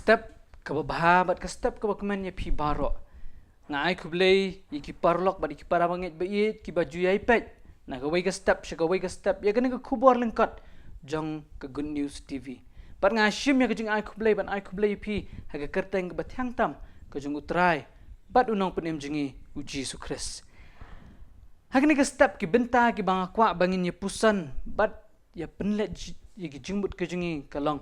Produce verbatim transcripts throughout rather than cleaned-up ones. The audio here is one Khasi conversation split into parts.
Step kaba bha bad ka step kaba kmen ïa phi baroh. Nga ai khublei ïa ki paralok bad ïa ki para bangeit ba ïeit kiba ju ïai peit na kawei ka step sha kawei ka step ïa kane ka khubor lyngkot jong ka Good News T V. Bad nga shim ïa ka jingai khublei bad ai khublei ïa phi ha ka kyrteng kaba thiang tam ka jong U Trai bad U Nongpynim jong ngi U Jisu Khrist. Ha kane ka step ki bynta kiba nga kwah ba ngin ïa puson bad ïa pynleit ïa ki jingmut ka jong ngi ka long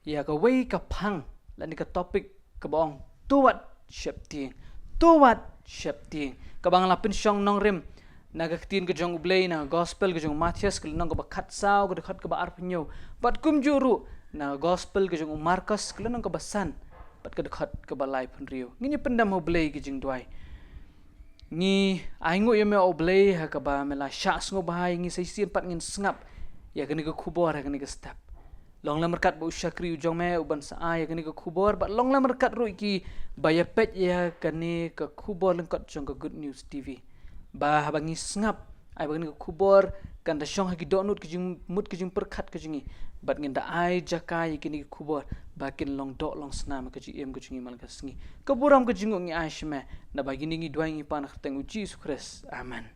ïa kawei ka phang lane ka topic kaba ong, to wat sheptieng. To wat sheptieng. Kaba nga la pynshong nongrim na ka ktien ka jong U Blei na ka gospel ka jong u Mathaios ka lynnong kaba khatsaw ka dkhot kaba arphew hynñiew. Bad kumjuh ruh na ka gospel ka jong u Markos ka lynnong kaba san bad ka dkhot kaba laiphew hynriew. Ngin ïa pyndem ha U Blei ka jingduwai. Ngi ainguh ïa me, O Blei, ha kaba me la shah sngewbha ïa ngi sa shisien pat ngin sngap ïa kane ka khubor ha kane ka step. Long lem ryngkat bad u shakri u jong me uban sa ai ïa kane ka khubor, bad long lem ryngkat ruh ïa kiba ïa peit ïa kane ka khubor lyngkot jong ka Good News T V. Ba haba ngi sngap ai ba kane ka khubor kan da shong ha ki dohnud ka jingmut ka jingpyrkhat ka jong ngi, bad ngin da ai jaka ïa kane ka khubor ba kin long doh long snam ha ka jingim ka jong ngi man la ka sngi. Ka burom ka jingnguh ngi ai sha me, naba kine ngi duwai ngi pan ha ka kyrteng U Jisu Khrist. Amen.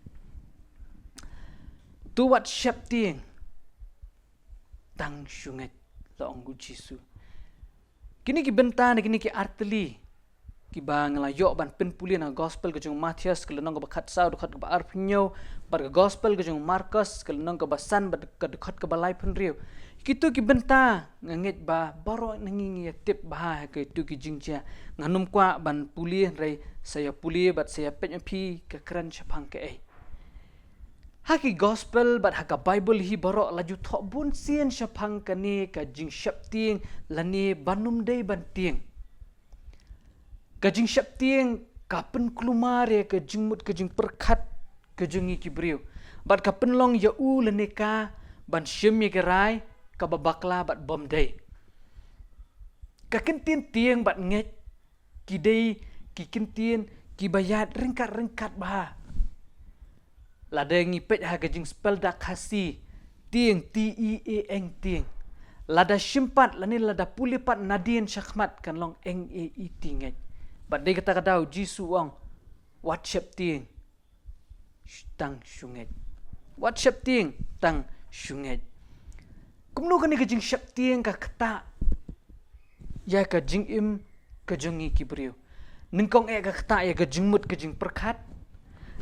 To wat sheptieng, tang shu ngeit, la ong U Jisu. Kine ki bynta ne kine ki artylli kiba nga la ïoh ban pynpule na ka gospel ka jong u Mathaios ka lynnong kaba khatsaw dkhot kaba arphew hynñiew, bad ka gospel ka jong u Markos ka lynnong kaba san bad ka dkhot kaba laiphew hynriew. Kito ki bynta nga ngeit ba baroh na ngi ngi ïa tip bha ha kito ki jingjia. Ngan ym kwah ban pule hynrei sa ïa pule bad sa ïa peit ma phi ka kren shaphang kaei. Ha ki gospel bad ha ka Baibl hi baroh la ju thoh bunsien shaphang kane ka jingsheptieng lane ban ym dei ban tieng. Ka jingsheptieng ka pynkulmar ïa ka jingmut ka jingpyrkhat ka jong ngi ki briew, bad ka pynlong ïa u lane ka ban shim ïa ki rai kaba bakla bad bym dei. Ka kyntien tieng bad ngeit ki dei ki kyntien kiba ïaid ryngkat ryngkat bha. Lada ngi peit ha ka jingspell da Khasi, tieng, T I E N G, tieng. Lada shim pat lane lada pule pat nadien shakhmat kan long N G E T, ngeit. Bad dei kata ka daw Jisu u ong, wat sheptieng, tang shu ngeit. Wat sheptieng, tang shu ngeit. Kumno kane ka jingsheptieng ka ktah ïa ka jingim ka jong ngi ki briew? Nyngkong eh ka ktah ïa ka jingmut ka jingpyrkhat.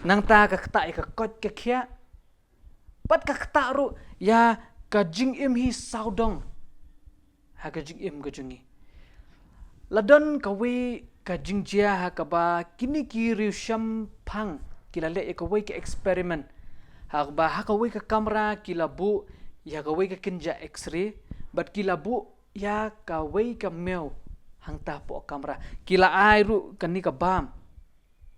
Nangta ka ktah ïa ka koit ka khiah. Bad ka ktah ruh ïa ka jingim hi sawdong ha ka jingim ka jong ngi. La don kawei ka jingjia ha kaba kine ki riewshemphang ki la leh ïa kawei ka experiment, ha kaba ha kawei ka kamra ki la buh ïa kawei ka kynja X-ray bad ki la buh ïa kawei ka miaw hangta hapoh kamra. Ki la ai ruh kane ka bam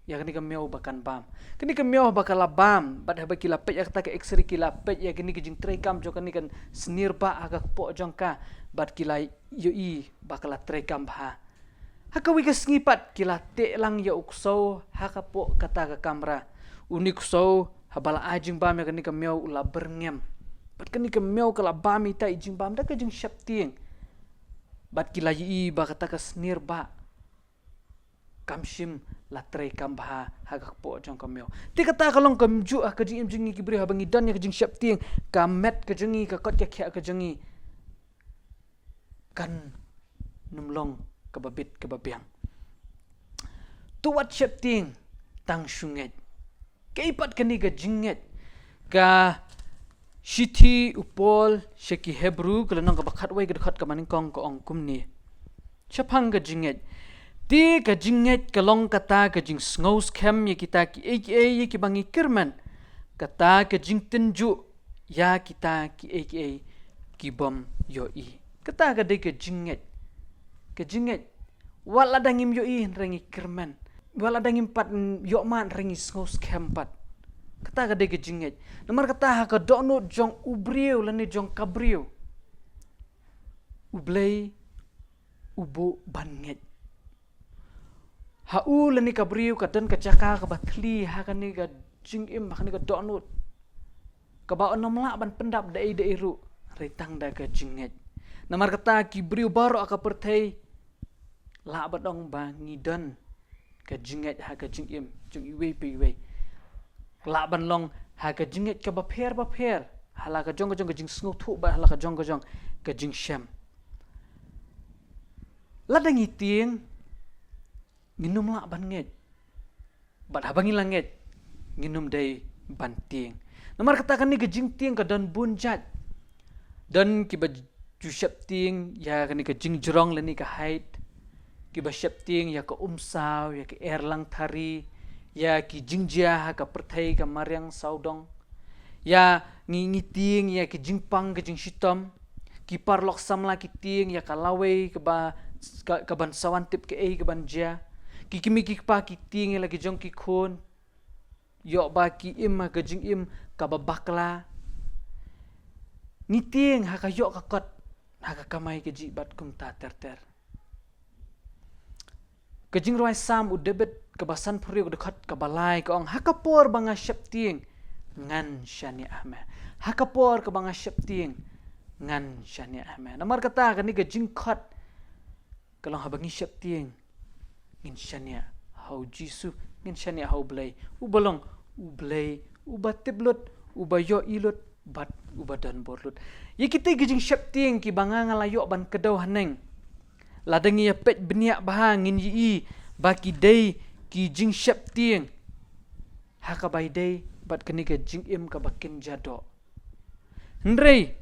ïa kane ka miaw ba kan bam. Kane ka miaw ba ka la bam bad haba ki la peit ïa kata ka X-ray ki la peit ïa kane ka jingtreikam jong kane ka snier bah ha ka kpoh jong ka, bad ki la ïohi ba ka la treikam bha. Ha kawei ka sngi pat ki la teh lang ïa u ksew ha kapoh kata ka kamra. Une u ksew haba la ai jingbam ïa kane ka miaw u la byrngem. Bad kane ka miaw ka la bam ïa ita i jingbam da ka jingsheptieng. Bad ki la ïohi ba kata ka snier bah kam shym la treikam bha ha ka kpoh jong ka miaw. Te kata ka long kumjuh ha ka jingim jong ngi ki briew, haba ngi don ïa ka jingsheptieng, ka met ka jong ngi, ka koit ka khiah ka jong ngi kan ym long kaba bit kaba biang. To wat sheptieng, tang shu ngeit. Kaei pat kane ka jingngeit? Ka shithi u Paul sha ki Hebru ka lynnong kaba khatwei ka dkhot kaba nyngkong ka ong kumne shaphang ka jingngeit: Te ka jingngeit ka long kata ka jingsngew skhem ïa kita kiei kiei ïa kiba ngi kyrmen, kata ka jingtynjuh ïa kita kiei kiei ki bym ïohi. Kata ka dei ka jingngeit. Ka jingngeit, wat lada ngim ïohi hynrei ngi kyrmen, wat lada ngim pat ïoh mad hynrei ngi sngew skhem pat. Kata ka dei ka jingngeit. Namar kata ha ka dohnud jong u briew lane jong ka briew, U Blei u buh ban ngeit. Ha u lane ka briew ka don ka jaka kaba thylli ha kane ka jingim, ha kane ka dohnud, kaba un ym lah ban pyndap da ei da ei ruh hynrei tang da ka jingngeit. Namar kata ki briew baroh ha ka pyrthei Lah ban ong ba ngi don ka jingngeit ha ka jingim jong iwei pa iwei. Lah ban long ha ka jingngeit kaba pher bapher, ha la ka jong ka jong ka jingsngewthuh bad ha la ka jong ka jong ka jingshem. Lada ngi tieng, ngin ym lah ban ngeit. Bad haba ngi la ngeit, ngin ym dei ban tieng. Namar kata kane ka jingtieng ka don bun jait. Don kiba ju sheptieng ïa kane ka jingjrong lane ka height. Kiba sheptieng ïa ka umsaw, ïa ka erlang thari, ïa ki jingjia ha ka pyrthei ka mariang sawdong. Ïa ngi, ngi tieng ïa ki jingpang ka jingshitom. Ki paralok samla ki tieng ïa ka lawei kaba, ka, ka ban sa wan tip kaei ka ban jia. Ki kmie ki kpa ki tieng ïa la ki jong ki khun. Ïoh ba ki im ha ka jingim kaba bakla. Ngi tieng ha ka ïoh ka kot, ha ka kamai kajih bad kumta ter ter. Ka jingrwai Salm u David kaba sanphew hynriew ka dkhot kaba lai ka ong, ha ka por ba nga sheptieng, ngan shaniah ha me. Ha ka por kaba nga sheptieng, ngan shaniah ha me. Namar kata kane ka jingkhot ka long haba ngi sheptieng, ngin shaniah ha U Jisu, ngin shaniah ha U Blei. Uba long U Blei uba tip lut, uba ïohi lut bad uba donbor lut. Ïa kita ki jingsheptieng kiba nga nga la ïoh ban kdew haneng. Lada ngi ïa peit bniah bha ngin ïohi ba ki dei ki jingsheptieng ha kaba ïadei bad kane ka jingim kaba kynja doh. Hynrei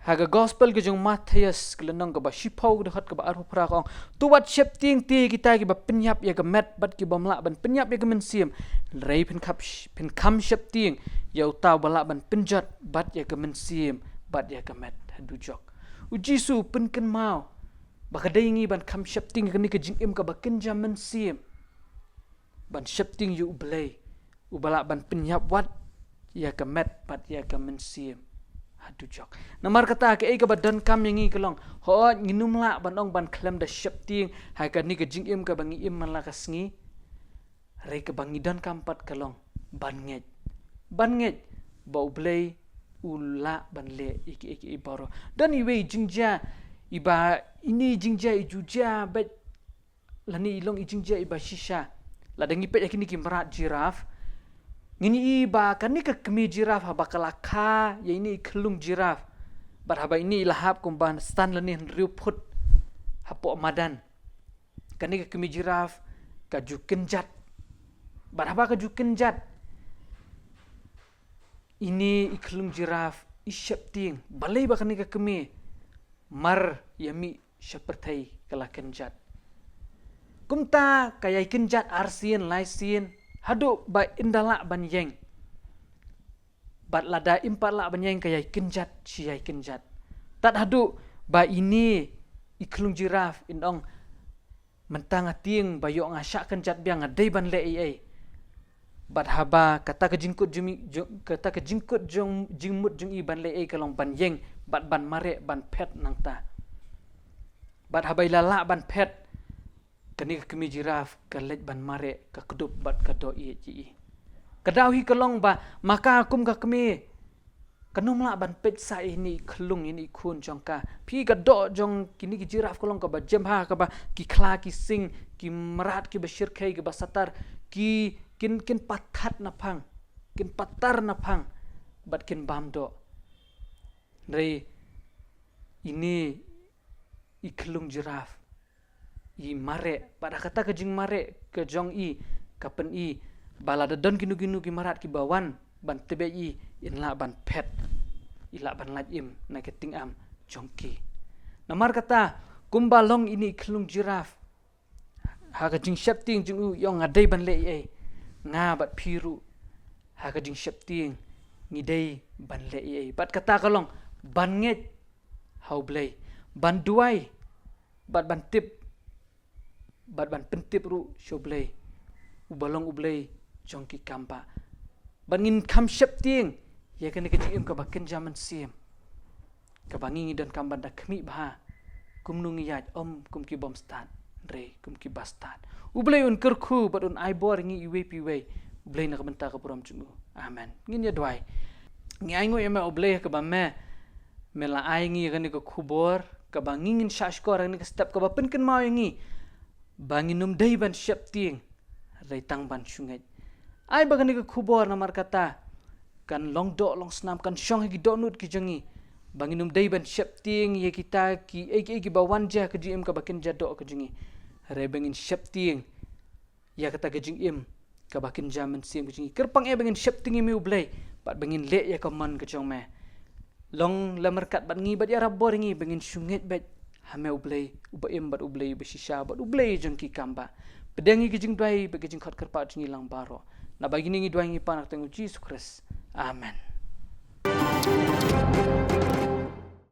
ha ka gospel ka jong u Mathaios ka lynnong kaba shiphew ka dkhot kaba arphew phra ka ong, to wat sheptieng te kita kiba pynïap ïa ka met bad ki bym lah ban pynïap ïa ka mynsiem. Hynrei phin kham, phin kham sheptieng ïa uta uba lah ban pynjot bad ïa ka mynsiem bad ïa ka met ha dujok. U Jisu u pynkynmaw ba ka dei ngi ban kham sheptieng ïa kane ka jingim kaba kynja mynsiem. Ban sheptieng ïa U Blei uba lah ban pynïap wat ïa ka met bad ïa ka mynsiem ha dujok. Namar kata kaei kaba donkam ïa ngi ka long, hooid ngin ym lah ban ong ban khlem da sheptieng ha kane ka jingim kaba ngi im man la ka sngi. Hynrei kaba ngi donkam pat ka long ban ngeit. Ban ngeit ba U Blei u lah ban leh ïa kiei kiei baroh. Don iwei i jingjia iba, ine i jingjia i ju jia beit lane i long i jingjia iba shisha. Lada ngi peit ïa kine ki mrad giraffe, ngin ïohi ba kane ka kmie giraffe haba ka la kha ïa ine i khyllung giraffe, bad haba ine i la hap kumba san lane hynriew phut hapoh madan, kane ka kmie giraffe ka ju kynjat. Bad haba ka ju kynjat, ine i khyllung giraffe i sheptieng balei ba kane ka kmie mar ïa mih sha pyrthei ka la kynjat. Kumta ka ïai kynjat arsien laisien haduh ba ynda lah ban ïeng. Bad lada ym pat lah ban ïeng ka ïai kynjat shi ïai kynjat. Tad haduh ba ine i khyllung giraffe in ong, mynta nga tieng ba ïoh nga shah kynjat biang, nga dei ban leh ei ei. Bad haba kata ka jingkut jong i, jong, kata ka jingkut jong, jingmut jong i ban leh ei ka long ban ïeng bad ban mareh ban phet nangta. Bad haba i la lah ban phet, kane ka kmie giraffe ka leit ban mareh, ka kdup bad ka doh ïeit ïa i. Ka daw hi ka long ba ma ka kum ka kmie, kan ym lah ban peit sa ïa ine i khyllung, ïa ine i khun jong ka. Phi, ka doh jong kine ki giraffe ka long kaba jem bha, kaba ki khla ki sing, ki mrad kiba shyrkhei kiba satar, ki kin, kin patat na phang, kin patar na phang bad kin bam doh. Hynrei ine i khyllung giraffe i mareh, bad ha kata ka jingmareh ka jong i ka pyni ba lada don kino kino ki mrad kiba wan ban tbeh i, in lah ban phet, i lah ban lait im na ka tyngam jong ki. Namar kata kumba long ine i khyllung giraffe, ha ka jingsheptieng jong u i ong, nga dei ban leh ei ei, nga bad phi ruh ha ka jingsheptieng ngi dei ban leh ei ei. Bad kata ka long ban ngeit ha U Blei, ban duwai bad ban tip, bad ban pyntip ruh sha U Blei uba long U Blei jong ki kam bah. Bad ngin kham sheptieng ïa kane ka jingim kaba kynja mynsiem, kaba ngi, ngi donkam ban da khmih bha, kumno ngi ïaid, ym kum ki bym stad, hynrei kum kiba stad. U Blei un kyrkhu bad un ai bor ïa ngi iwei pa iwei, U Blei na ka bynta ka burom jong u. Amen. Ngin ïa duwai. Ngi ainguh ïa me, U Blei, kaba me, me la ai ngi ïa kane ka khubor, kaba ngi ngin shah shkor ha kane ka step, kaba pynkynmaw ïa ngi ba ngin ym dei ban sheptieng, hynrei tang ban shu ngeit. Ai ba kane ka khubor namar kata kan long doh long snam, kan shong ha ki dohnud ki jong ngi, ba ngin ym dei ban sheptieng ïa kita kiei kiei kiba wan jia ka jingim kaba kynja doh ka jong ngi, hynrei ba ngin sheptieng ïa kata ka jingim kaba kynja mynsiem ka jong ngi. Kyrpang eh ba ngin sheptieng ïa me U Blei, bad ba ngin leh ïa ka mon ka jong me. Long lem ryngkat bad ngi bad ïarap bor ïa ngi ba ngin shu ngeit beit ha me U Blei uba im bad U Blei uba shisha bad U Blei jong ki kam ba. Pdiang ïa ki jingduwai bad ki jingkhot kyrpad jong ngi lang baroh. Naba kine ngi duwai ngi pan ha ka kyrteng U Jisu Khrist. Amen.